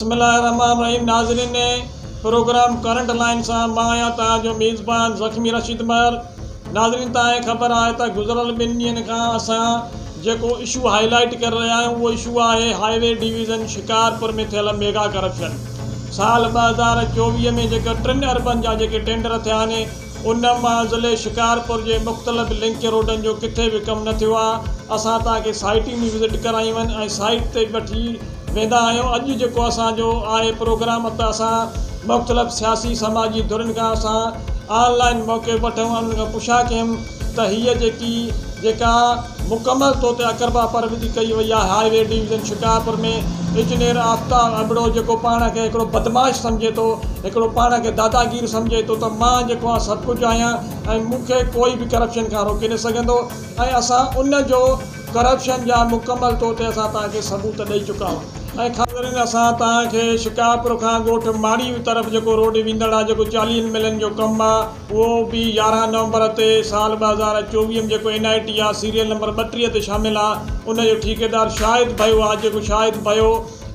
بسم الله الرحمٰن الرحيم ناظرين پروگرام ڪرنٽ لائين سان مان آهيان توهان جو ميزبان زخمي رشيد مهر ناظرين توهان کي خبر آهي ته گذريل ٻن ڏينهن کان اسان جيڪو اشو هائي لائيٽ ڪري رهيا آهيون اهو اشو آهي هائي وي ڊويزن شڪارپور ۾ ٿيل ميگا ڪرپشن سال 2024 ۾ جيڪا 3 اربن جا جيڪي ٽينڊر ٿيا آهن ان مان ضلعي شڪارپور جي مختلف لنڪ روڊن جو ڪٿي به ڪم نه ٿيو آهي. اسان توهان کي سائيٽون به وزٽ ڪرايون آهن ۽ سائيٽ تي به وٺي ويندا آهيون. اڄ جيڪو اسان جو آهي پروگرام ته اسان مختلف سياسي سماجي ڌرين کان اسان آن لائين موقف وٺون ۽ انهن کان پڇا ڪيون ته هيء جيڪي جيڪا مڪمل طور تي اقربا پروري ڪئي وئي آهي high way division Shikarpur ۾ engineer Aftab Abro جيڪو پاڻ کي هڪڙو بدمعاش سمجهي ٿو هڪڙو پاڻ کي داداگير سمجهي ٿو ته مان جيڪو آهيان سڀ ڪجهه آهيان ۽ مون کي ڪوئي به ڪرپشن کان روڪي نه سگهندو ۽ اسان ان جو ڪرپشن جا مڪمل طور تي اسان توهان کي ثبوت ڏئي چڪا آهيون ۽ ناظرين اسان توهان کي شڪارپور کان ڳوٺ ماڙي طرف جيڪو روڊ ويندڙ آهي جيڪو 40 ميلن جو ڪم آهي اهو به 11 نومبر تي سال 2024 ۾ جيڪو اين I ٽي آهي سيريل نمبر 32 تي شامل آهي ان جو ٺيڪيدار شاهد ڀيو آهي جيڪو شاهد ڀيو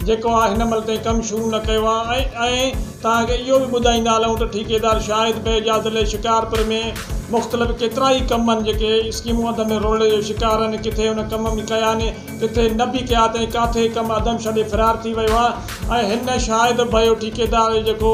جيڪو آهي هن مهل تائين ڪم شروع نه ڪيو آهي ۽ توهان کي اهو به ٻڌائيندا هلون ته ٺيڪيدار شاهد ڀيو جا ضلعي شڪارپور ۾ مختلف ڪيترائي ڪم آهن جيڪي اسڪيمون اڌ ۾ رولڙي جو شڪار آهن ڪٿي ان ڪم به ڪيا آهن ڪٿي نه به ڪيا اٿئي ڪاٿي ڪم عدم ڇڏي فرار ٿي ويو آهي ۽ هن شاهد ڀيو ٺيڪيدار جو جيڪو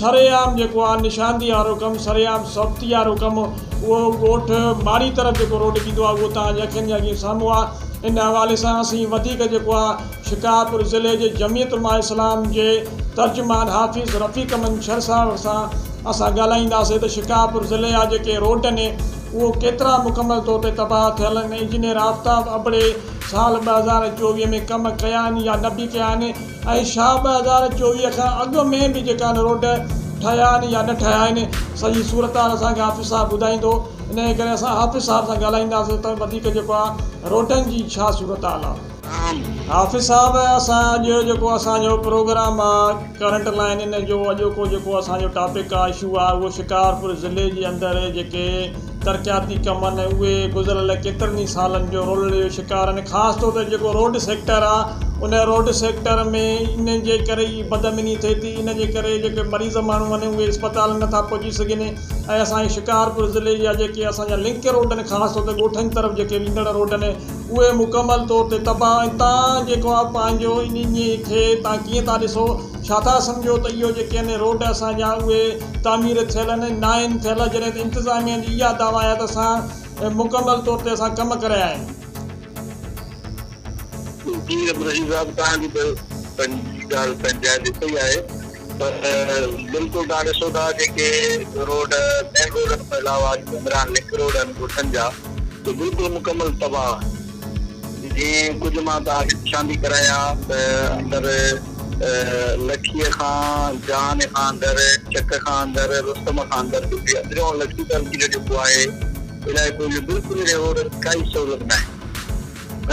سرعام جيڪو آهي نشاندهي وارو ڪم سرعام ثابتي وارو ڪم اهو ڳوٺ ماڙي طرف جيڪو روڊ ويندو آهي اهو توهان جي اکين جي اڳيان سامهون آهي ان حوالي سان اسين وڌيڪ جيڪو آهي شڪارپور ضلعي جي جمعيت علماء اسلام جي ترجمان حافظ رفيق احمد شر صاحب سان اسان ڳالهائينداسين ته شڪارپور ضلعي جا جيڪي روڊ آهن اهو ڪيترا مڪمل طور تي تباهه ٿيل آهن انجنيئر آفتاب ابڙي سال 2024 ۾ ڪم ڪيا آهن يا نه به ڪيا آهن ۽ ڇا 2024 کان اڳ ۾ به جيڪا آهن روڊ ٺهيا آهن يا نه ٺهيا آهن سڄي صورتحال اسان کي حافظ صاحب ٻڌائيندو انهيء ڪري اسان حافظ صاحب سان ڳالهائينداسين ته وڌيڪ جيڪو آهي روڊن جي ڇا صورتحال آهي. حافظ صاحب اسان اڄ جيڪو اسان جو پروگرام آ ڪرنٽ لائين ان جو اڄوڪو جيڪو اسان جو ٽاپڪ آ اشو آ اهو شڪارپور ضلعي جي اندر جيڪي ترقياتي ڪم آهن اهي گذريل ڪيترن ئي سالن جو رولڙي جو شڪار آهن خاص طور تي جيڪو روڊ سيڪٽر آ ان روڊ سيڪٽر ۾ ان جي ڪري ئي بدامني ٿئي ٿي ان جي ڪري جيڪي مريض ماڻهو آهن اهي اسپتال نٿا پهچي سگهن ۽ اسان جي شڪارپور ضلعي جا جيڪي اسان جا لنڪ روڊ آهن خاص طور تي ڳوٺن طرف جيڪي ويندڙ روڊ آهن اهي مڪمل طور تي تباهه ۽ تان جيڪو آ پنهنجو انهي کي تان ڪيئن ٿا ڏسو ڇا ٿا سمجهو ته اهو جيڪي آهن روڊ اسان جا اهي تعمير ٿيل آهن ناهن ٿيل جڏهن ته انتظاميا جي اها دعويٰ آهي ته اسان مڪمل طور تي اسان ڪم ڪرايا آهن. جي عبدالرشيد صاحب توهان جي به پنهنجي ڳالهه پنهنجي جاء تي صحيح آهي پر بلڪل توهان ڏسو ٿا جيڪي روڊ مين روڊن کان علاوه اندران لنڪ روڊ آهن ڳوٺن جا ته بلڪل مڪمل تباهه جيئن ڪجهه مان توهان کي نشاندهي ڪرايان ته اندر لکيء کان جهان کان اندر چڪ کان اندر رستم کان اندر جيڪي اندريون لکي تعلقي جو جيڪو آهي علائقو اهو بلڪل انهي روڊ جي ڪائي سهولت ناهي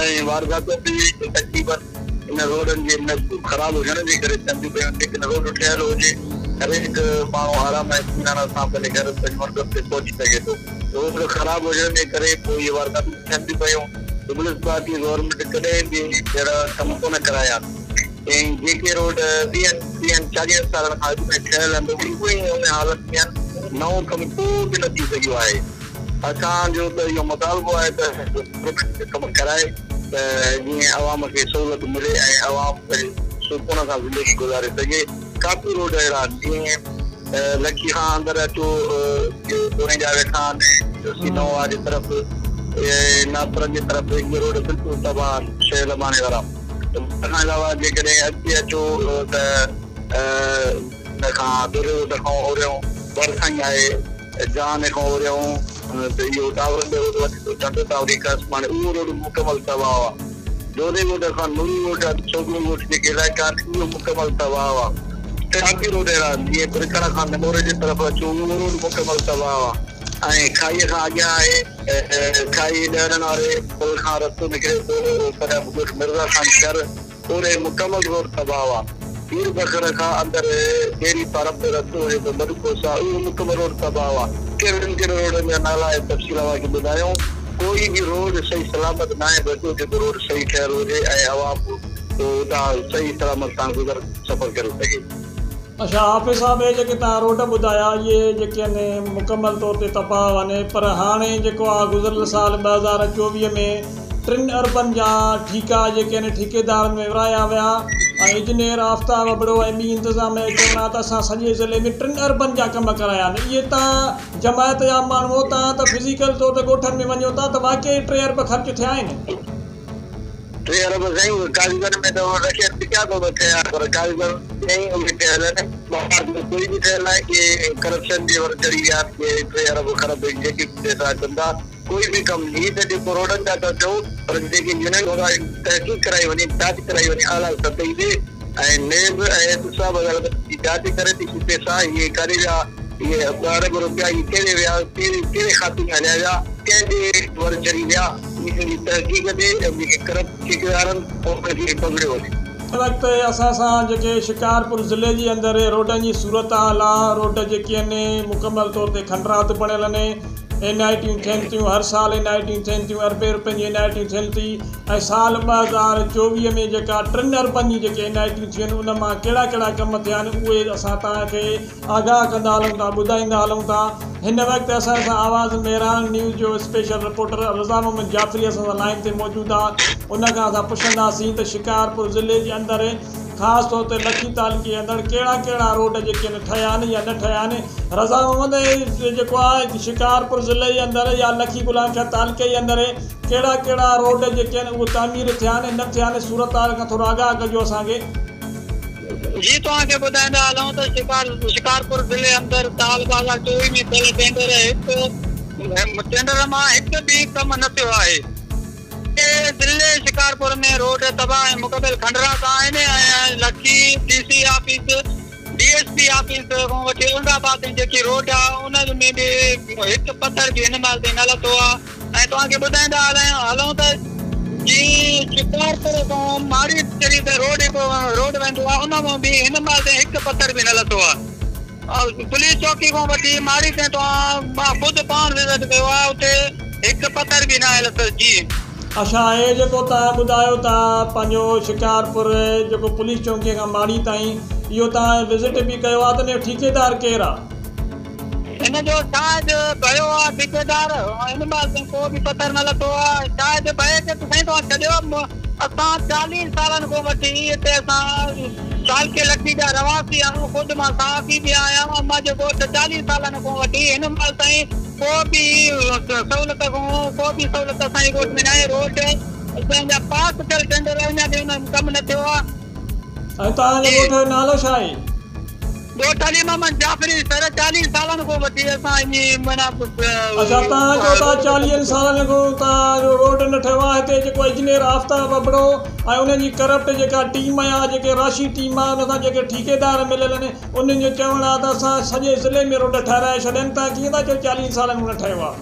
۽ وارداتون به تقريبن ان روڊن جي نه خراب هجڻ جي ڪري ٿين ٿيون پيون جيڪڏهن روڊ ٺهيل هجي هر هڪ ماڻهو آرام ۽ اطمينان سان پنهنجي گهر پنهنجي منزل تي پهچي سگهي ٿو. روڊ خراب هجڻ جي ڪري پوء اهي وارداتون ٿين ٿيون پيون. پيپلز پارٽي گورنمينٽ ڪڏهن به اهڙا ڪم ڪونه ڪرايا ۽ جيڪي روڊ ويهن ٽيهن چاليهن سالن کان اڳ ۾ ٺهيل آهن اهي ئي ان حالت ۾ آهن نئون ڪم ڪو به نه ٿي سگهيو آهي. اسان جو ته اهو مطالبو آهي ته گورنمينٽ ڪم ڪرائي ته جيئن عوام کي سهولت ملي ۽ عوام پنهنجي سڪون سان زندگي گذاري سگهي. ڪافي روڊ اهڙا آهن جيئن لکي کان اندر اچو ڪوريجا ويٺا آهن سينو واري طرف ناٿرن جي طرف اهي روڊ بلڪل تباهه آهن شهر لٻاڻي وارا. ان کان علاوه جيڪڏهن اڳتي اچو ته ان کان دري روڊ کان اوريون ڀرسان ئي آهي جهان کان اوريون ته اهو ٽاورن جو روڊ وڃي ٿو ٽنڊو ٽاوري ڪاسماڻي اهو روڊ مڪمل تباهه آهي. جوڌي ڳوٺ کان نوري ڳوٺ سوگهڙو ڳوٺ جيڪي علائقا آهن اهو مڪمل تباهه آهي. ڪافي روڊ اهڙا آهن جيئن پرڪڻ کان نموري جي طرف اچو اهو روڊ مڪمل تباهه آهي ۽ کاهيء کان اڳيان آهي کاهي ڏهرن واري پل کان رستو نڪري ٿو طرف ڳوٺ مرزا خان شھر پوري مڪمل روڊ تباهه آ. پير بکر کان اندر ڊيري فارم تي رستو وڃي ٿو مڏ کوسا اهو مڪمل روڊ تباهه آ. ڪهڙن ڪهڙن روڊن جا نالا ۽ تفصيل اوهان کي ٻڌايون. ڪوئي به روڊ صحيح سلامت ناهي بچيو جيڪو روڊ صحيح ٺهيل هجي ۽ عوام پوء اتان صحيح سلامت سان گذر سفر ڪري سگهي. اڇا حافظ صاحب اهي جيڪي توهان روڊ ٻڌايا اهي جيڪي آهن مڪمل طور تي تباهه آهن پر هاڻي جيڪو آهي گذريل سال 2024 ۾ 3 اربن جا ٺيڪا جيڪي آهن ٺيڪيدارن ۾ ورهايا ويا ۽ انجنيئر آفتاب ابڙو ۽ ٻي انتظاميه جو چوڻ آهي ته اسان سڄي ضلعي ۾ 3 اربن جا ڪم ڪرايا آهن اهي توهان جماعت جا ماڻهو توهان ته فزيڪل طور تي ڳوٺن ۾ وڃو ٿا ته واقعي 3 ارب خرچ ٿيا آهن؟ 3 ارب سائين اهي ڪاغذن ۾ ته اهي رکيل ٽڪيا ڪو نه ٺهيا پر ڪاغذن ۾ ئي اهي ٺهيل آهن ٻاهر ته ڪوئي به ٺهيل ناهي ڪي ڪرپشن جي ور چڙهي ويا آهن ڪي 3 ارب کرب جيڪي به پئسا اچن ٿا ڪوئي به ڪم هي ته جيڪو روڊن جا ٿا چئو پر جيڪي يونين تحقيق ڪرائي وڃي جاچ ڪرائي وڃي اعليٰ سطحي تي ۽ نيب ۽ احتساب عدالت جي جاچ ڪري ته هي پئسا هي ڪاڏي ويا اهي 2 ارب روپيا هي ڪهڙي ويا ڪهڙي ڪهڙي کاتي ۾ هليا ويا ڪنهن جي ور چڙهي ويا انهن جي تحقيق ٿئي ۽ جيڪي ڪرپٽ ٺيڪيدار آهن انهن کي پڪڙيو وڃي. هن وقت اسان سان جيڪي شڪارپور ضلعي جي اندر روڊن جي صورتحال آ روڊ جيڪي آهن مڪمل طور تي کنڊرات بڻيل آهن اين آء ٽيون ٿين ٿيون هر سال اين آء ٽيون ٿين ٿيون اربين روپين جي اين آء ٽيون ٿين ٿي ۽ سال 2024 ۾ جيڪا 3 اربن جي جيڪي اين آء ٽيون ٿيون آهن ان مان ڪهڙا ڪهڙا ڪم ٿيا آهن اهي اسان توهان کي آگاهه ڪندا هلون ٿا ٻڌائيندا هلون ٿا هن وقت اسان سان آواز مهراڻ نيوز جو اسپيشل رپورٽر رضا محمد جعفري اسان سان لائين تي موجود آ ان کان اسان پڇنداسين ته شڪارپور ضلعي جي اندر خاص طور تي لکي تعلقي جي اندر ڪهڙا ڪهڙا روڊ جيڪي آهن ٺهيا آهن يا نه ٺهيا آهن رضا محمد جيڪو آ شڪارپور ضلعي جي اندر يا لکي غلام شاهه تعلقي جي اندر ڪهڙا ڪهڙا روڊ جيڪي آهن اهي تعمير ٿيا آهن نه ٿيا آهن صورتحال کان ٿورو آگاهه ڪجو اسان کي. جي توهان کي ٻڌائيندا هلون ته شڪارپور ضلعي اندر سال 2024 ۾ ٿيل ٽينڊر هڪ ٽينڊر مان هڪ به ڪم نه ٿيو آهي. ضلعي شڪارپور ۾ روڊ تباهه ۽ مڪمل کنڊرات آهن ۽ لکي D C office, D S P office کان وٺي اولنگا آباد تائين جيڪي روڊ آهي ان ۾ به هڪ پٿر به هن مهل تائين نه لٿو آهي. ۽ توهان کي ٻڌائيندا هلون ته جي شڪارپور کان ماڙي شريف تائين روڊ هڪ روڊ ويندو آهي ان مان به هن مهل تائين هڪ پٿر به نه لٿو آهي پوليس چوڪي کان وٺي ماڙي تائين توهان مان خود پاڻ وزٽ ڪيو آهي اتي هڪ پٿر به ناهي لٿل جي. اڇا هي جيڪو توهان ٻڌايو ٿا پنهنجو شڪارپور جيڪو پوليس چونڪي کان ماڙي تائين اهو توهان وزٽ به ڪيو آهي ته ان جو ٺيڪيدار ڪير آهي؟ هن جو شاهد ڀيو آ ٺيڪيدار هن مهل تائين ڪو به پٿر نه لٿو آ شاهد ڀئي کي ته سائين توهان ڇڏيو اسان 40 سالن کان وٺي هتي اسان تعلقي لکي جا رهواسي آهيون خود مان صحافي به آهيان ۽ منهنجو ڳوٺ 40 سالن کان وٺي هن مهل تائين ڪو به سهولت کان ڪو به سهولت اسان جي ڳوٺ ۾ ناهي روڊ اسان جا پاس ٿيل ٽينڊر اڃا به ان ڪم نه ٿيو آ. ۽ توهان جي ڳوٺ جو نالو ڇا آهي؟ ڳوٺ علي محمد جعفري سر 40 سالن کان وٺي اسان ائين معنيٰ. اڇا توهان چئو ٿا چاليهن سالن کان توهان جو روڊ نه ٺهيو آهي هتي جيڪو انجنيئر آفتاب ابڙو ۽ انهن جي ڪرپٽ جيڪا ٽيم آهي جيڪي راشي ٽيم آهي ان سان جيڪي ٺيڪيدار مليل آهن انهن جو چوڻ آهي ته اسان سڄي ضلعي ۾ روڊ ٺهرائي ڇڏيا آهن توهان ڪيئن ٿا چئو چاليهن سالن کان نه ٺهيو آهي.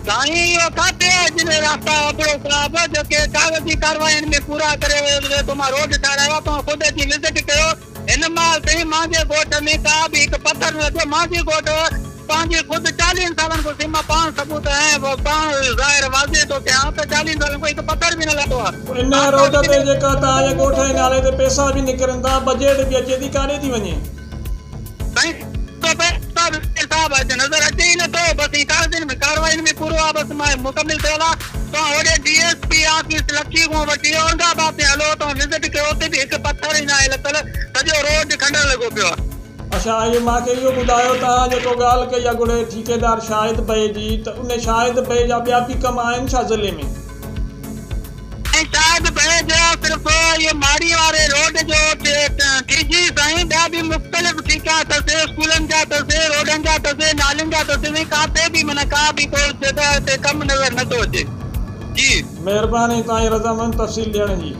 سائين اهو ڪاٿي آهي انجنيئر آفتاب ابڙو صاحب جيڪي ڪاغذي ڪارواين ۾ پورا ڪري ويو ته مان روڊ ٺهرايو آهي توهان خود اچي وزٽ ڪيو هن مهل تائين مانجهي ڳوٺ ۾ ڪا به هڪ پٿر نه لٿو. مانجهي ڳوٺ پنهنجي خود چاليهن سالن کان سيما پاڻ ثبوت ۽ پاڻ ظاهر واضح ٿو ڪيان ته چاليهن سالن کان هڪ پٿر به نه لٿو آهي. ان روڊ تي جيڪا توهان جي ڳوٺ جي نالي تي پئسا به نڪرن ٿا، بجيٽ به اچي ٿي، ڪاڏي ٿي وڃي؟ سائين صاحب اڄ نظر اچي ئي نٿو بس هي ڪاغذين ۾ ڪارواين ۾ پورو آ بس مڪمل ٿيل آ توهان هوڏي ڊي ايس پي آفيس لکي کان وٺي اورنگ آباد تائين هلو توهان وزٽ ڪيو اتي به هڪ پٿر ئي ناهي لٿل سڄو روڊ کنڊر لڳو پيو آ. اڇا اهو مان کي اهو ٻڌايو توهان جيڪو ڳالهه ڪئي آ گڙي ٺيڪيدار شاهد ڀئي جي ته ان شاهد ڀئي جا ٻيا به ڪم آهن ڇا ضلعي ۾؟ ۽ شايد ڀئي جا صرف اهو ماڙي واري روڊ جو ٺيڪي سائين ٻيا به مختلف ٺيڪا اٿس اسڪولن جا اٿس روڊن جا اٿس نالين جا اٿس سائين ڪاٿي به معنيٰ ڪا به ڪو جڳهه تي ڪم نظر نٿو اچي جي. مهرباني توهان جي رضامند تفصيل ڏيڻ جي.